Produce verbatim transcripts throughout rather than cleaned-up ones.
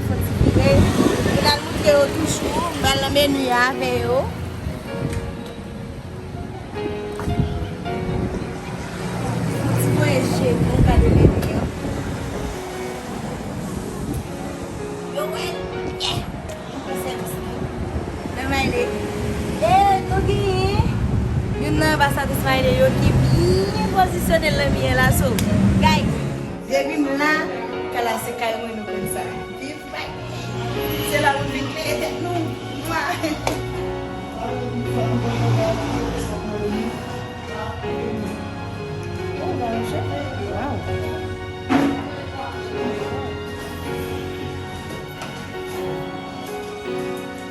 Fon ti vire. Pou n al montre yo toujou. M pral nan meni a avè yo. Fon ti voye je nou gade meni an. Yo wè l. Yeah! Nan Mayle. E, nou genyen youn nan anbasadris Mayle yo ki byen pozisyone l nan biyè la, so, guys, depi m la, kay la se kay mwen, nou konn sa. Viv Mayle. Se la pou n vin klere tèt nou. Mwa. Oh, gade cheve. Wow.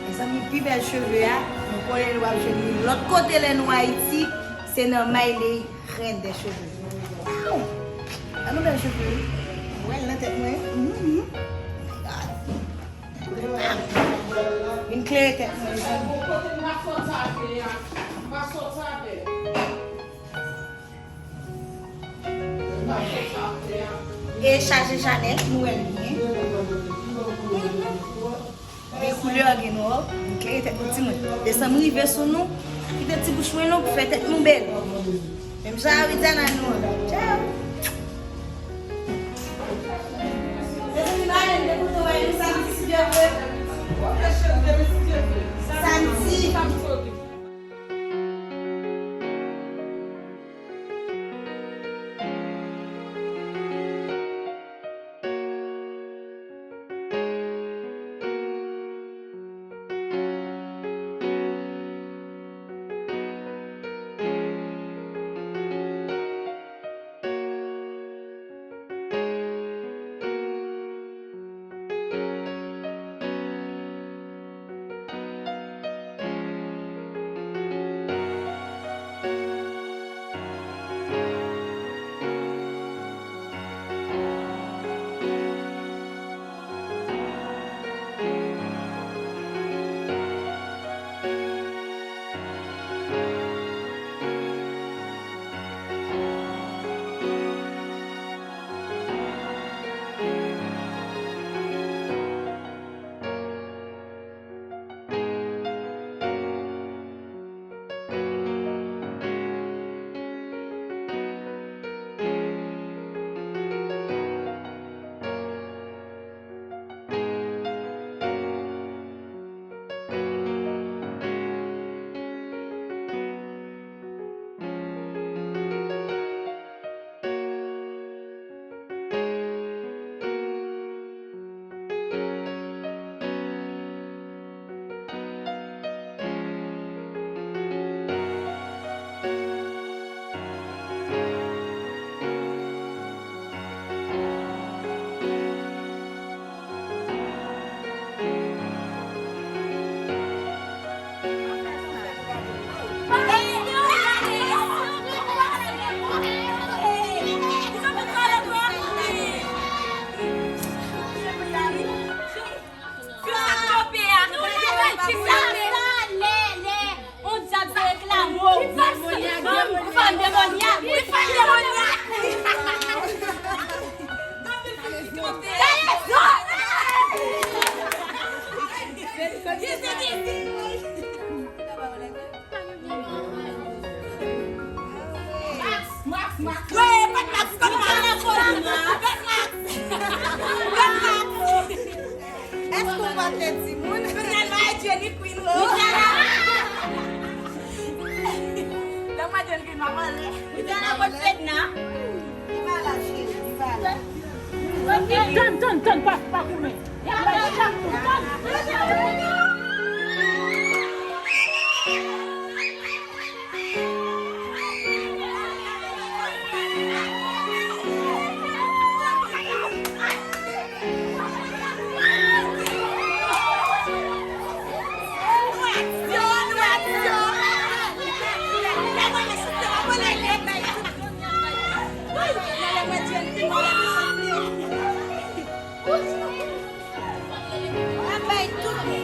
Mezanmi, pi bèl cheve a, nou konnen nou ap jwenn li lòt kote lè nou Ayiti, se nan Mayle, reine des cheveux. Wow! An nou bèl cheve, wi. Wè l nan tèt mwen. Mhm. Oh my God. Vin klere tèt mwen, mezanmi. E chaje Chanel, nou wè l byen. De koulè gen nò, nou klere tèt nou timoun. Desanm rive sou nou, kite ti bouch mwen long, fè tèt nou bèl. Menm jan a Widiana nou an. Tchao! Mezanmi, nou ale, nou dekouvri nou samdi, si Dye vle. Samdi. Yon dyab te reklame w. Fanm demonyak. Fanm demonyak. Max, Max, Max. Wè, pa t Max, pa t Max. Pa t Max. Pa t Max. Èske w pa te timoun? Kounye a nou a Jenny Queen, ho. Lè mwen Jenny Queen, mwen vole. Kounye a la kot Fedna. Li malad, cheri, li malad. Tann, tann, tann, pa, pa goumen. Ap bay tout moun.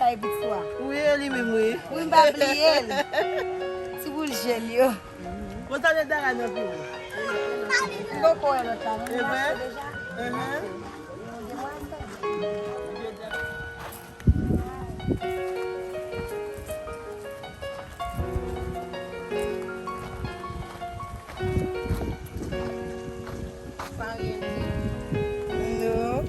Sa e pitit ou a? Wi, e li menm, wi. Wi, m pa bliye l. Ti boul je l yo. Bon, sa de dara nan pi w. M poko wè lòt la, non? E vre? Deja. Ahan. Pa anyen di. Non.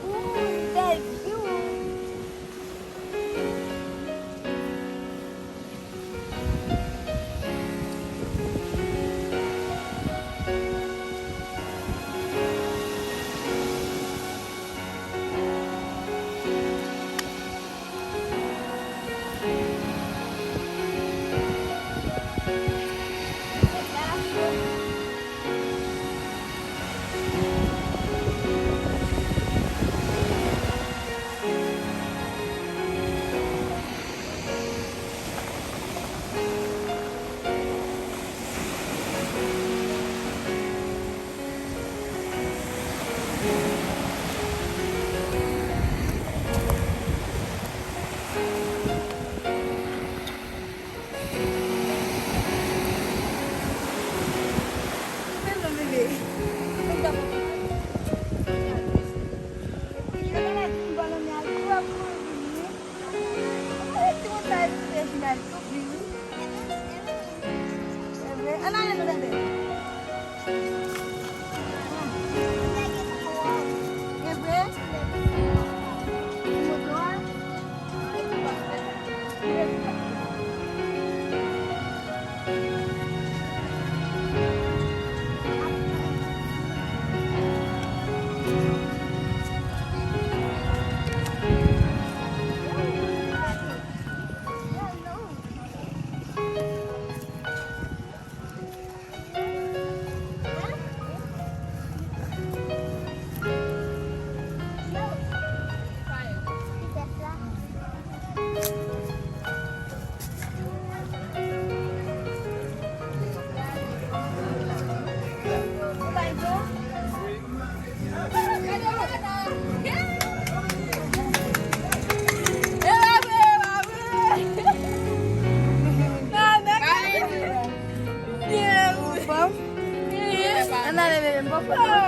Ooh, bèl view. Ann ale nou, bebe. Bebe. Ann ale, bebe, m poko ale.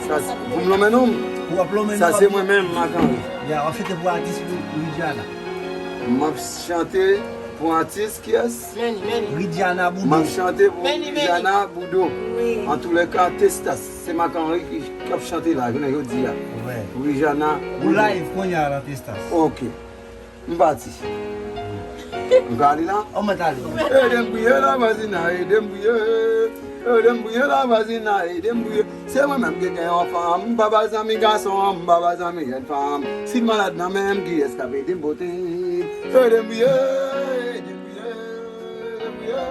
Sa se pou m lonmen non m. Pou w ap lonmen non. Sa se mwen menm, Marc Henry. Ya, w ap chante pou atis pou Ridiana. M ap chante pou atis kiyès? Ridiana Boudou. M ap chante pou Ridiana Boudou. Wi. Antoulèka, Testas. Se Marc Henry ki, k ap chante la, jounen jodi a. Wi. Pou Ridiana Boudou. Ou live kounye a nan Testas. Ok. M pati. M ka ale la? Ede m priye la vwazina, ede m priye. Ede m priye la vwazina, ede m priye. Se mwen menm ki gen yon fanm, m pa ba zanmi gason, m pa ba zanmi jèn fanm. Si m malad nan men m, kiyès k ap ede m pote? Ede m priye, ede m priye, ede m priye.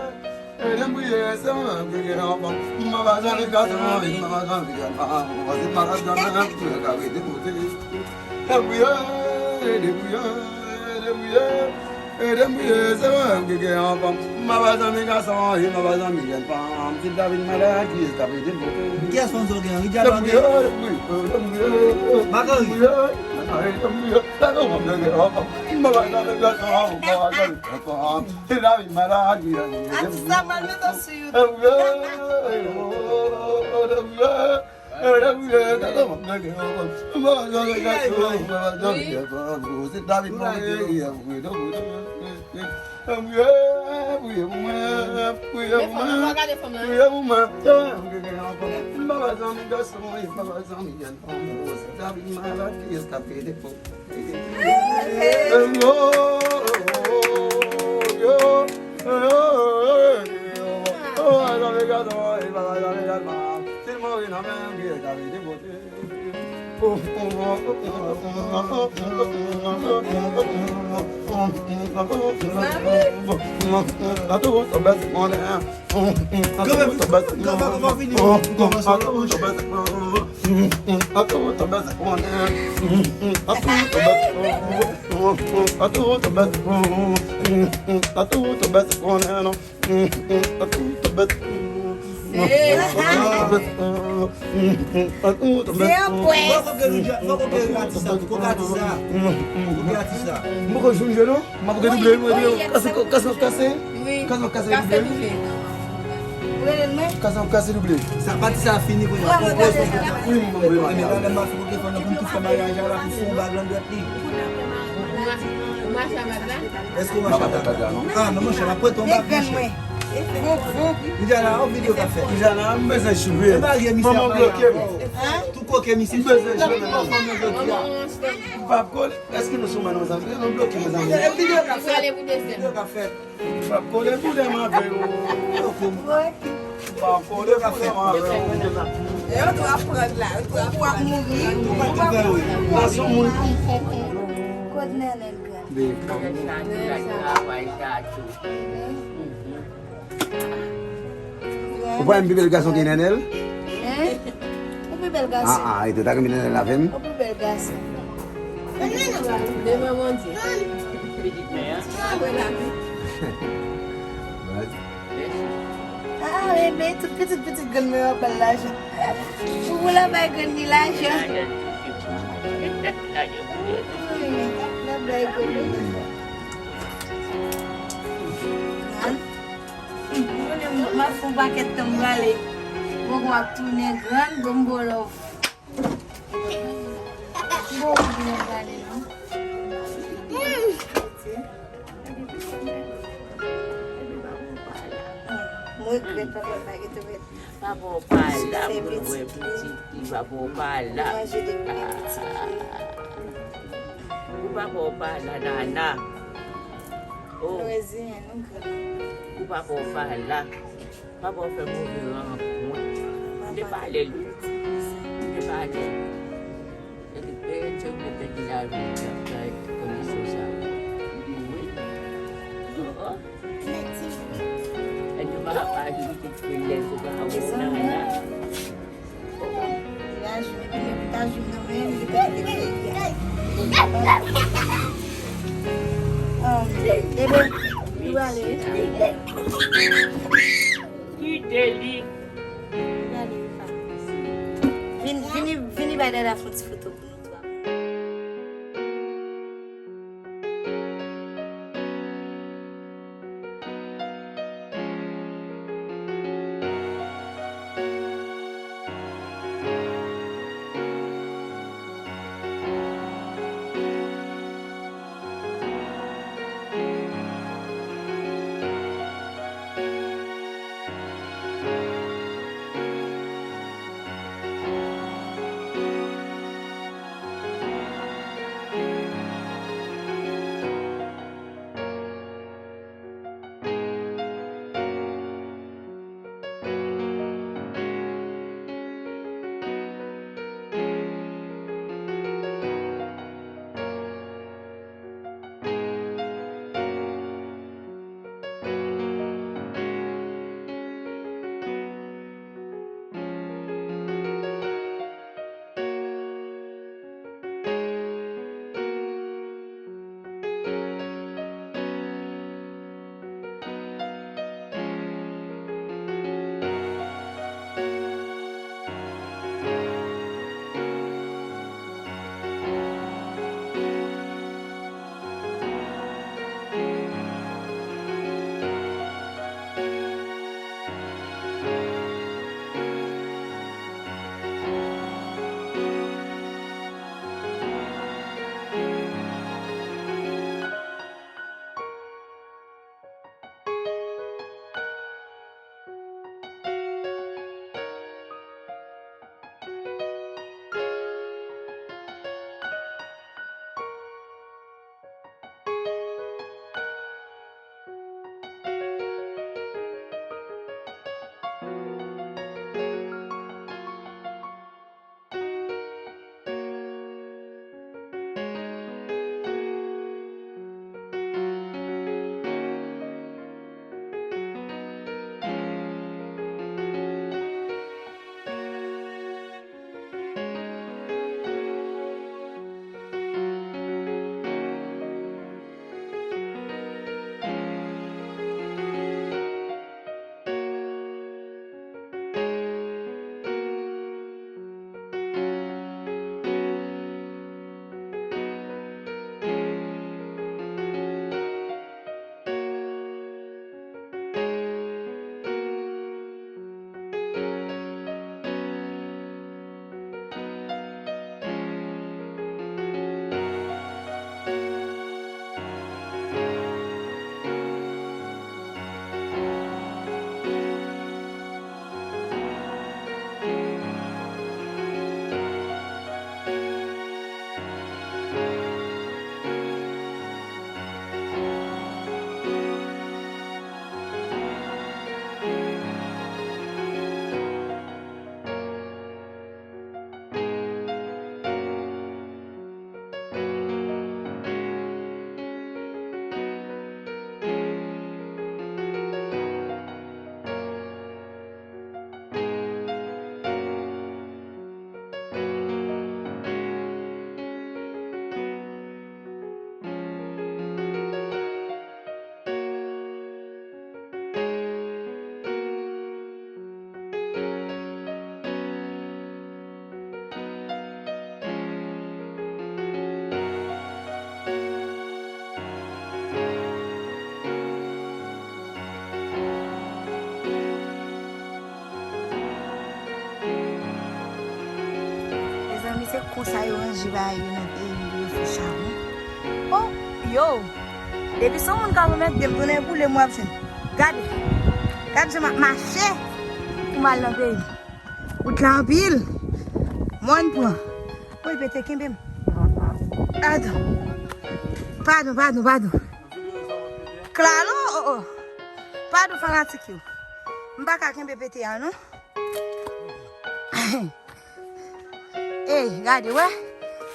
Ede m priye, se mwen menm ki gen yon fanm. M pa ba zanmi gason, m pa ba zanmi jèn fanm. Si m malad nan men m, kiyès k ap ede m pote? Ede m priye, ede m priye, ede m priye. Ede m priye, se mwen menm ki gen yon fanm. M pa bay zanmi gason, e m pa bay zanmi jèn fanm. Si ta vin malad, kiyès k ap ede m pote? Kiyès fanm sa w gen? Richard Martin? Ede m priye, ede m priye, ede m priye, ede m priye. Marc-Henry. Ede m priye, se mwen menm ki gen yon fanm. M pa bay zanmi gason, m pa bay zanmi jèn fanm. Si ta vin malad, kiyès k ap ede m pote? Atis la pral mete w sou YouTube. Ede m priye, ede m priye. Se yon pwès. Fò koke nou dja, fò koke atis la tou, koke atis la. Koke atis la. M poko jwenn jwe non. M ap koke double, m ap kase, kase, kase. Wi. Kase, kase, kase double. Kase ap kase double. Sa pati sa fini kounye a. Wi, m ap koke. Gade m ap koke fò nan pou m tou fè maryaj la pou fè yon bag nan dwèt li. Ou mache a bag la? Èske ou mache a bag la? Ah, men monchè, m ap prete yon bag, monchè. Li deja la, yon videyo k ap fèt. Li deja la, m bezwen cheve. Manman bloke m. Tou koke misye. M bezwen cheve, manman bloke m. M p ap kole. Èske nou sou mwen, mezanmi? Nou bloke, mezanmi. E videyo k ap fèt. Videyo k ap fèt. M p ap kole pou dèm avè w. M p ap kole pou dèm avè w. E yo tou ap pran la, yo tou ap pran. Ou ap mouri. Ou ap mouri. Nan son moun. Kot Nènèl gran? Nènèl sa tou la travay sa tou. Ou pa menm pi bèl gason ke Nènèl? Hein? Ou pi bèl gason. Ah, ah, e tou ta renmen Nènèl avè m. Ou pi bèl gason. Devan Bondye. Pitit mè a. Ah, bebe, tout pitit, pitit grann mè yo ap ba l lajan. Pou pou la bay grann li lajan. Wi, la bay grann li lajan. Hein? M konnen m ap fè yon pakèt tan m prale. Mwen gon ap tounen grann, bon, m bon love. Bon, m tounen prale, non. M regrèt papa m pa gen tou. Papa w pa la, mwen wè pitit li, papa w pa la. Manje depi pitit li. Pou papa w pa la, Nana. Oh. Pou papa w pa la. Papa w fè move rankont. M te pale l wi. M te pale l. E, e, e, se mwen te di la wi, kay kondisyon sa. Wi. Oh, oh. E nou pa pa di ki lè se pa wè nan la. Li a jwenn, li ta jwenn nan men, li te kite peyi a. Um, ebe, nou ale. Kite li. Nou ale, wi, pa. Vin, vini, vini bay dada fon ti foto pou nou twa. Sa yo ranje bagay yo nan peyi m pou yo fè chawony. Oh, yo! Depi se yon moun ka pwomèt de m tounen pou le mwa pwochen. Gade. Gade jan m ap mache pou m al nan peyi m. Wout la anpil. Mòn pran. Woy, pete kenbe m. Padon. Padon, padon, padon. Klalo, oh, oh. Padon fanatik yo. M pa ka kenbe pete a, non. Ey, gade, wè.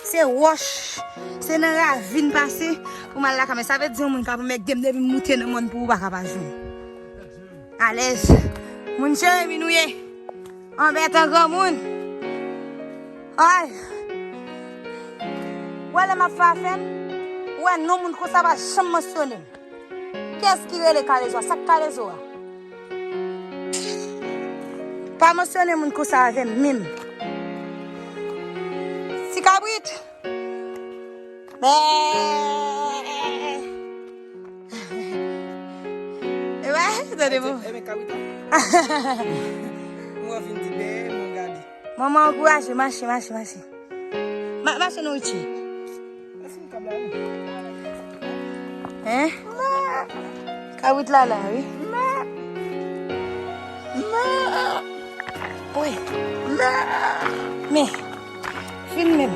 Se wòch. Se nan ravin pase pou m al lakay mwen. Sa vle di yon moun ka pwomèt de m depi m moute nan mòn pou ou pa ka pa jwenn. Alèz. Moun Jeremi nou ye. Anbètan granmoun. Ay. Ou wè lè m ap fè afè m, ou wè non moun konsa pa janm mansyone m. Kiyès ki rele Kalezo a? Sa k Kalezo a? Pa mansyone moun konsa avè m menm. Ti kabrit. Bè. E wè, tande bon. Enben kabrit la. Mwen vin di bè, mwen gade. Manman ankouraje, mache, mache, mache. Ma, mache non Richie. Hein? Kabrit la la, wi. Wi. Men, fin menm.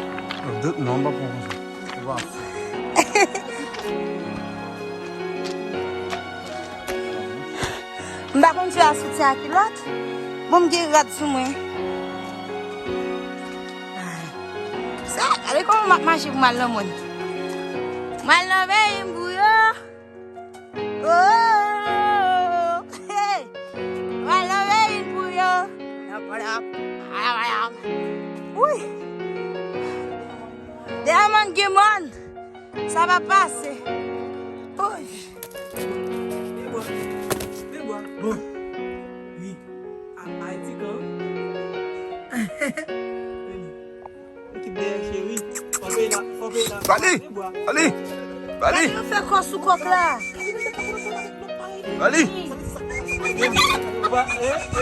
Non, m pa pran konsa. M pa konn si a soutyen a kilòt. Bon, m gen rad sou mwen. Sa, gade kòman m ap mache pou m al nan mòn. M al nan peyi m pou yo. Oh, hey. M al nan peyi m pou yo. Wi. Dèyè mòn gen mòn. Sa va pase. Oy. Bon. Wi. A, Ayiti kan. Ekip dèyè cheri. Fò peye la, fò peye la. Bali! Bali! Bali! Yo fè kò sou kòk la. Bali!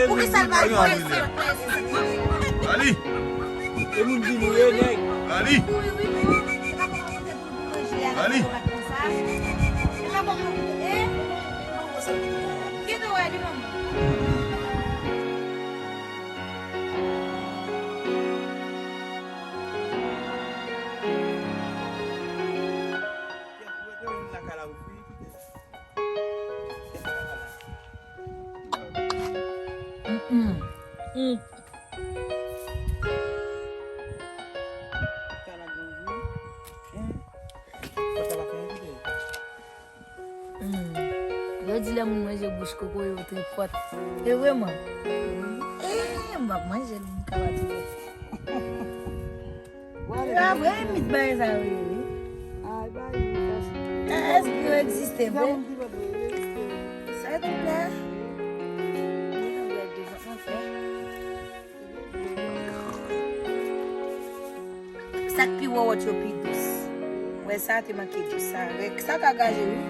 Pou ki sa l pa jwe? Bali! E moun di nou ye nèg. Bali! Bali! Yo di lè moun manje bouch kokoye yo tripòt. E vre, man. E, m ap manje l, m ka pa di. Yo ap remit bagay sa yo ye, wi. Èske yo egziste vre? Sa tou la. Sa k pi wòwòt yo pi dous. Wè sa te manke dous sa. Wè sa ka gaje wi.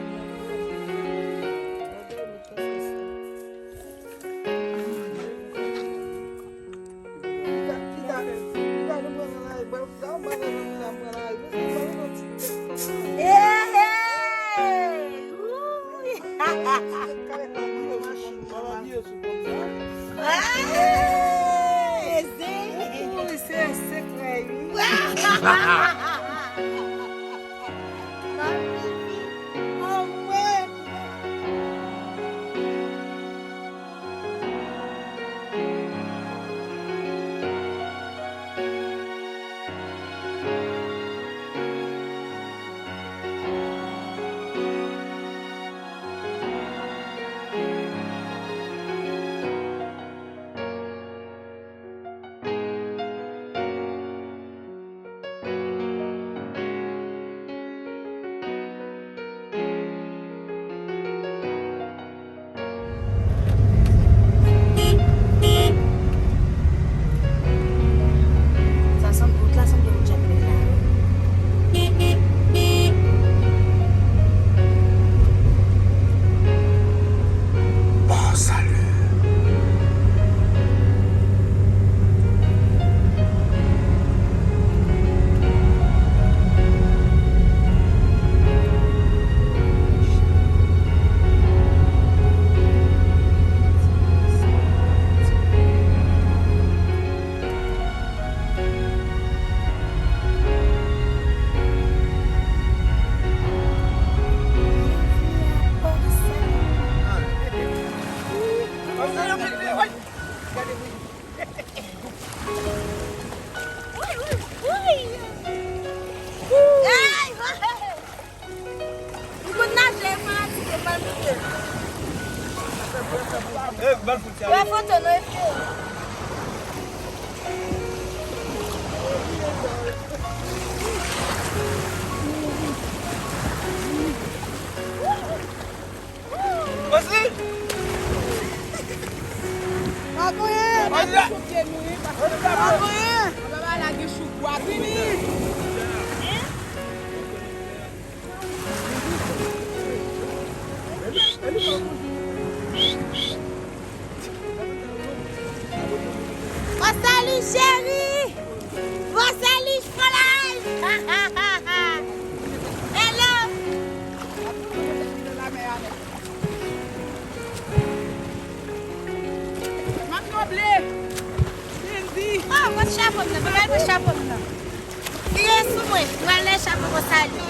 Pran foto non, epi yo. Osi. Pa konyen. Pa konyen. Pa konyen. Vini. Bon salut chéri. Bon salut Fly. Hello. M ap noble. Cindy. Ah, mwen chapo m nan. Mwen al mwen chapo m nan. Li ye sou mwen. Mwen al nan chapo konsa li.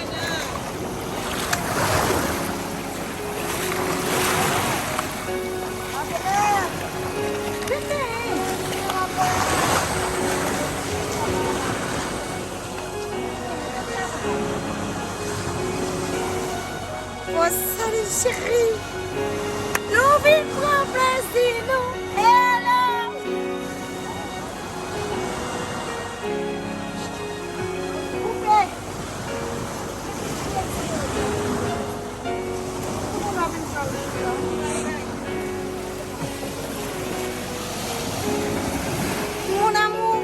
Bon salut chéri. Nou vin pran plezi nou. Hello. Koupe. Mon amour.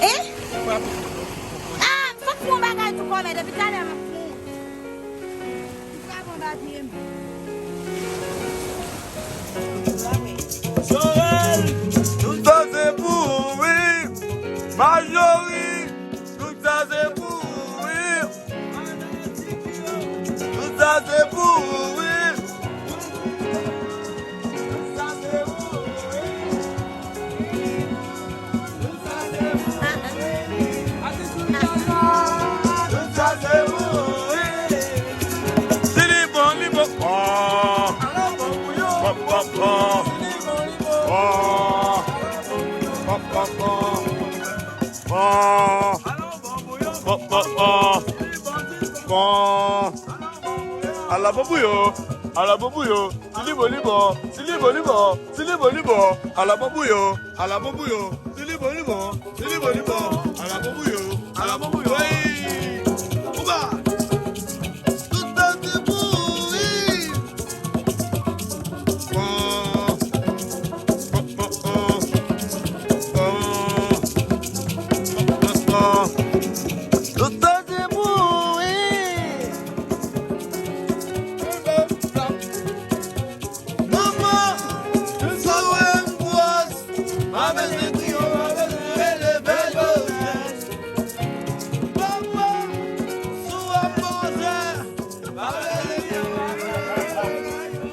Hein? Ah, fòk fè yon bagay tou kòmè depi talè m ap fè. Jorel, tout sa se pou ou, wi. Majori, tout sa se pou ou, wi. Tout sa se pou ou, wi. Tout sa se pou ou, wi. Tout sa se pou ou, wi. Si li bon, li bon. Oh. Pop, pop, pop. Oh. Pop, pop, pop. Oh. Pop, pop, pop. Bon. Ala bon pou yo. Ala bon pou yo. Si li bon, li bon. Si li bon, li bon. Si li bon, li bon. Ala bon pou yo. Ala bon pou yo. Si li bon, li bon. Si li bon, li bon. Ala bon pou yo. Ala bon pou yo. Hey! Kouba! Tout sa se pou ou, wi! Bon. Bon, bon, bon. Bon. Bon, bon, bon. Tout sa se pou ou, wi! Manman, si w wè m gwòs, pa bezwen kriye, pa bezwen rele, fè yo jès. Papa, si w ap poze, pa bezwen kriye, pa bezwen rele.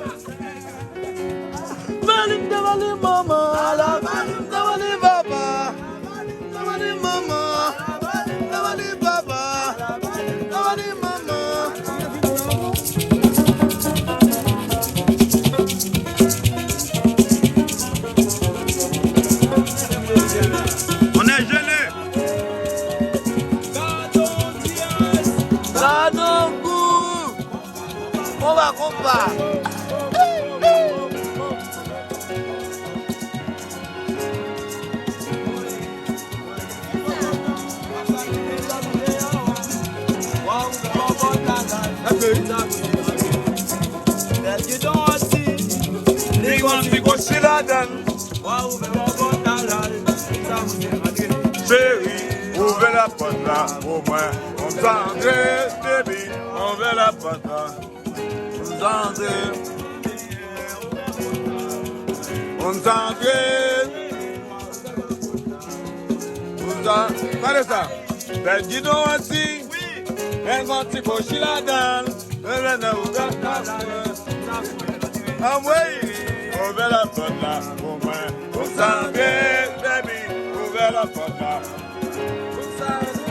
Vale m te vale manman, ala vale m te vale papa. On est gêné. Gadon gou. Konba, konba. Li gon ti kochi ladan. Cheri, ouvè lapòt la pou mwen. Konsantre, baby, ouvè lapòt la. Konsantre. Konsantre. Konsa, gade sa. Pèdi nou ansi. Men yon ti kochi ladan. Men lè nan ou gad la. Anmwey, ouvè lapòt la pou mwen. Konsantre, baby, ouvè lapòt la. Konsantre.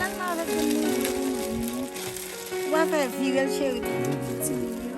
Lal mal avèk moun manje, moun manje. Ou pa fè vire l, cheri, pou ti moun yo.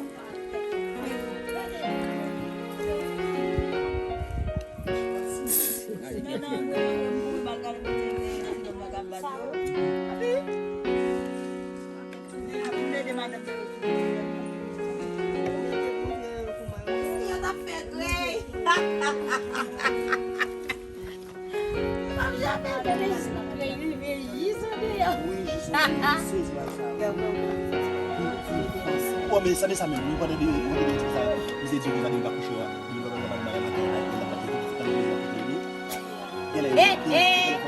Bon, men sa, men sa menm, wi, pandan de, pandan de ti sa, misye di konsa, li pa kouche, wi. Eh, eh.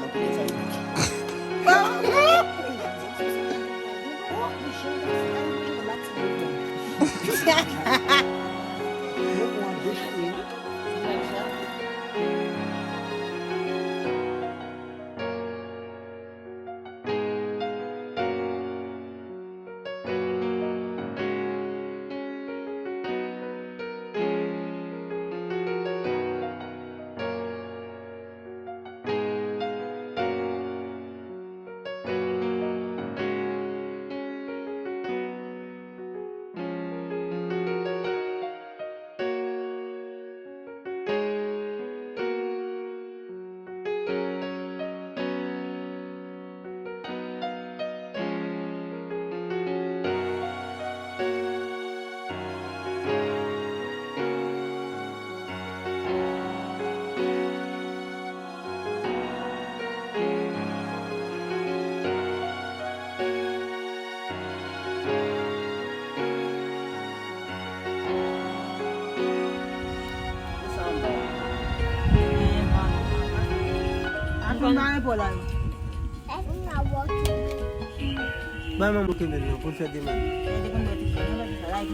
Bay manman kenbe l non, pou l fè demann.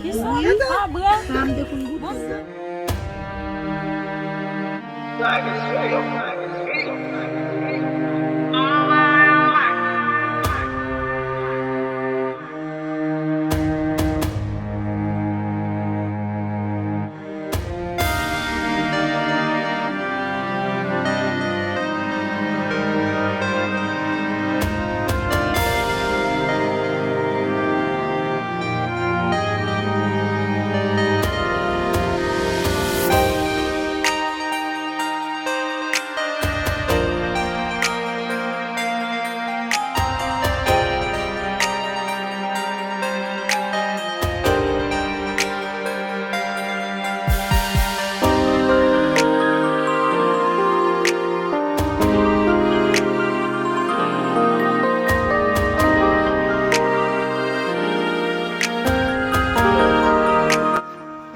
Kisa? Wi, pa bra. Sa m te konn goute.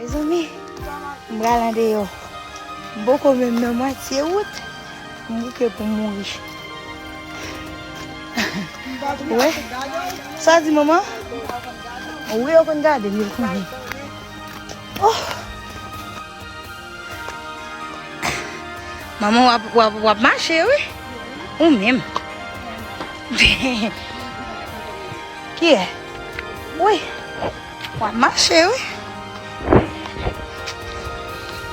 Mezanmi, m pral andeyò. M poko menm nan mwatye wout, m bouke pou m mouri. Wè? Sa di manman? Wi, yo konn gade m, yo konnen. Oh! Manman, w ap, w ap, w ap mache, wi. Ou menm. Kiyè? Wi. W ap mache, wi.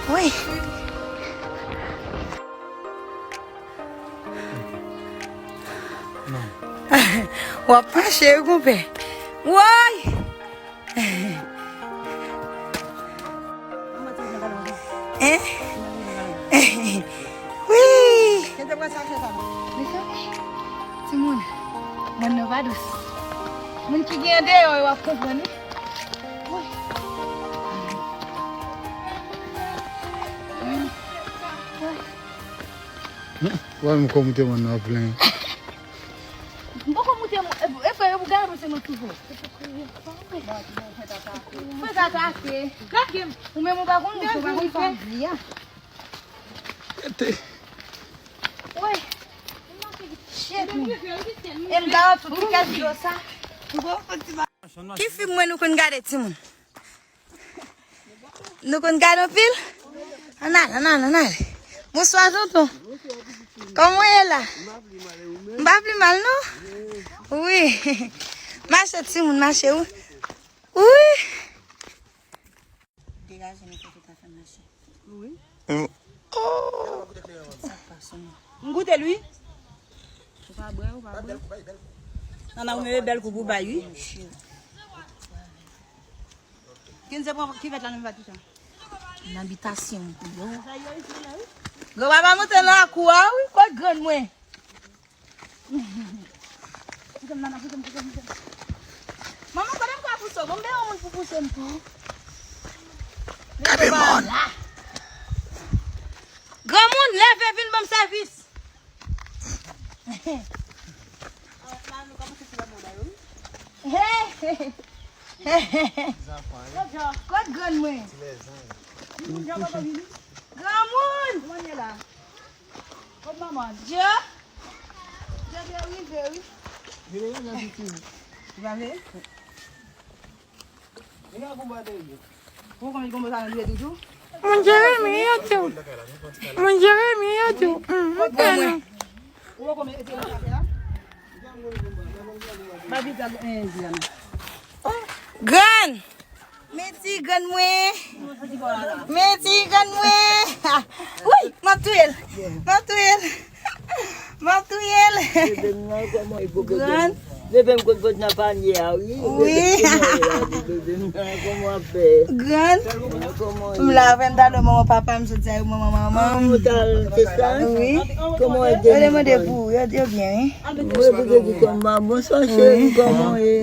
Wi. W ap mache, wi, konpè. Woy! Hein? Wi! Mezanmi, timoun, mòn nan pa dous. Moun ki gen andeyò yo ap konprann, wi. Wi. Wi. Wè m kò moute mòn nan plen. M poko moute mòn, e, e frè, ou gade mwen se mwen toujou. Frè sa atake. Lage m. Ou menm ou pa konn moute, ou pa konn sa w di a. Ete. Wi. Shit. E m gade tout ti kèk dlo sa. Ki fim mwen nou konn gade timoun? Nou konn gade anpil? Ann ale, ann ale, ann ale. Bonswa, tonton. Kòman w ye la? M pa pi mal, non? Wi. Mache, timoun, mache, wi. Wi. Degaje nou pou tout afè mache. Wi. Oh. Sa k pase nou? M goute l, wi. Ou pa bwè, ou pa bwè. Nana, ou mete bèl koup ou bay, wi. Kenze pran kivèt la, nou va touche. Nan bitasyon pou yo. Granpapa monte nan lakou a, wi, kot grann mwen. Manman, kote m ka pouse w? Bon, m bezwen yon moun pou pouse m tou. Leve pa la. Granmoun, leve vin ban m sèvis. Hey! Kot grann mwen? Granmoun! Kòman ye la? Kot manman? Dye? Dye, dye rive, wi. Ou pa vle? Ou konn konn sa nan dwe toujou? Mon Jeremy, yo tou. Mon Jeremy, yo tou. Mm, mwen tèlman. Ou konn ete nan kafe la? Ba vit la, eh, Diana. Grann! Men ti grann mwen. Men ti grann mwen. Wi, m ap touye l. M ap touye l. M ap touye l. Bebe m nan, kòman e pou bebe m? Grann. Bebe m kot bòt nan panye a, wi. Wi. Bebe m nan, kòman w ap fè? Grann. Kòman w ye? M la avè m talè manman papa m sot di a yo manman manman m. Ou tal, se sa? Wi. Kòman w ye? Yo demande pou ou, yo, yo byen, wi. Mwen pou te di kòman, bonswa cheri, kòman w ye?